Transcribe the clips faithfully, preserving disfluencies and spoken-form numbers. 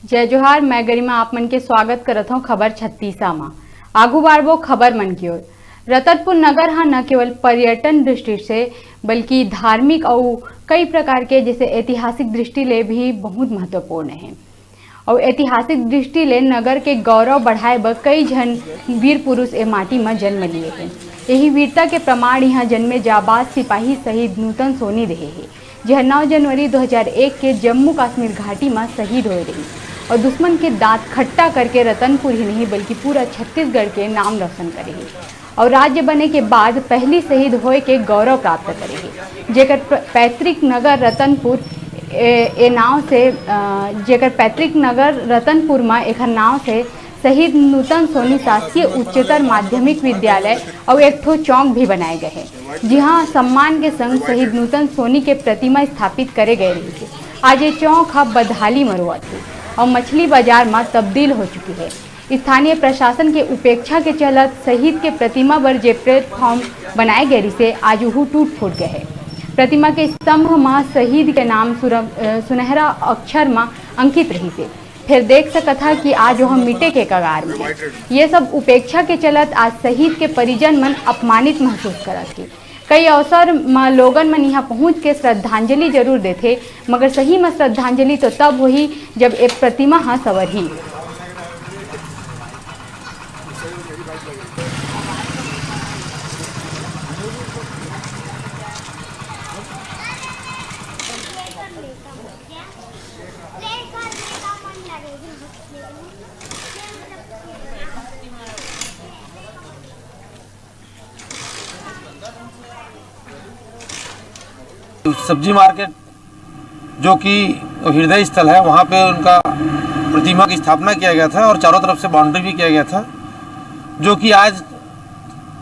जय जोहार, मैं गरिमा आप मन के स्वागत करत हौं खबर छत्तीसा मा। आगू बाढ़बो खबर मन की ओर। रतनपुर नगर ह न केवल पर्यटन दृष्टि से, बल्कि धार्मिक अउ कई प्रकार के जैसे ऐतिहासिक दृष्टि ले भी बहुत महत्वपूर्ण हे। अउ ऐतिहासिक दृष्टि ले नगर के गौरव बढ़ाए बर कई झन वीर पुरुष ए माटी म जन्म लिए हे। यही वीरता के प्रमाण यहाँ जन्मे जाबाज सिपाही शहीद नूतन सोनी देहे हे, जेहर नौ जनवरी दो हज़ार एक के जम्मू कश्मीर घाटी म शहीद होए रही और दुश्मन के दांत खट्टा करके रतनपुर ही नहीं, बल्कि पूरा छत्तीसगढ़ के नाम रोशन करे हे और राज्य बने के बाद पहली शहीद होए के गौरव प्राप्त करे हे। जेकर प्र-, पैतृक नगर रतनपुर ए, ए नाव से, अ, जेकर पैतृक नगर रतनपुर म एखर नाव से शहीद नूतन सोनी शासकीय उच्चतर माध्यमिक विद्यालय अउ एक ठो चौक भी बनाए गए हे, जिहां सम्मान के संग शहीद नूतन सोनी के प्रतिमा स्थापित करे गए रहिस हे। आज ये चौक ह बदहाली म रोवत हे अउ मछली बाजार म तब्दील हो चुकी हे। स्थानीय प्रशासन के उपेक्षा के चलत शहीद के प्रतिमा बर जे प्लेटफॉर्म बनाए गए रिसे, आज उहू टूट फूट गए हे। प्रतिमा के स्तंभ म शहीद के नाम सुर-, अ, सुनहरा अक्षर म अंकित रहिसे। फिर देख सकत हा कि आज वह मिटे के कगार में हे। ये सब उपेक्षा के चलत आज शहीद के परिजन मन अपमानित महसूस करत हे। कई अवसर म लोगन मन इहाँ पहुँच के श्रद्धांजलि जरूर देथे, मगर सही म श्रद्धांजलि तो तब होही, जब ए प्रतिमा ह संवरही। सब्जी मार्केट, जो कि हृदय स्थल है, वहाँ पे उनका प्रतिमा की स्थापना किया गया था और चारों तरफ से बाउंड्री भी किया गया था, जो कि आज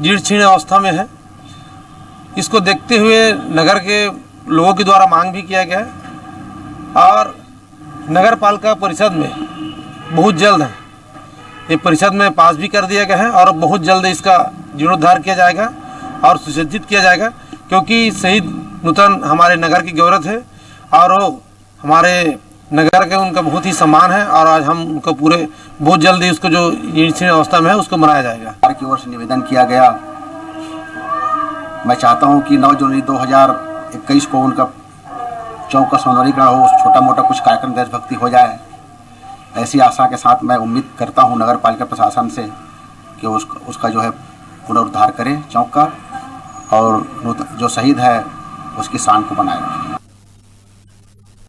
जीर्ण शीर्ण अवस्था में है। इसको देखते हुए नगर के लोगों के द्वारा मांग भी किया गया है और नगर पालिका परिषद में बहुत जल्द है, ये परिषद में पास भी कर दिया गया है और बहुत जल्द इसका जीर्णोद्धार किया जाएगा और सुसज्जित किया जाएगा, क्योंकि शहीद नूतन हमारे नगर की गौरव है और वो हमारे नगर के उनका बहुत ही सम्मान है और आज हम उनको पूरे बहुत जल्द ही उसको जो जीर्ण शीर्ण अवस्था में है उसको बनाया जाएगा। सरकार की ओर से निवेदन किया गया, मैं चाहता हूं कि नौ जनवरी दो हज़ार इक्कीस को उनका चौक का सौंदर्यीकरण हो, छोटा मोटा कुछ कार्यक्रम देशभक्ति हो जाए। ऐसी आशा के साथ मैं उम्मीद करता हूं नगर पालिका प्रशासन से कि उस, उसका जो है पुनरुद्धार करें चौक का और नूत-, जो शहीद है उसकी शान को बनाए रखें।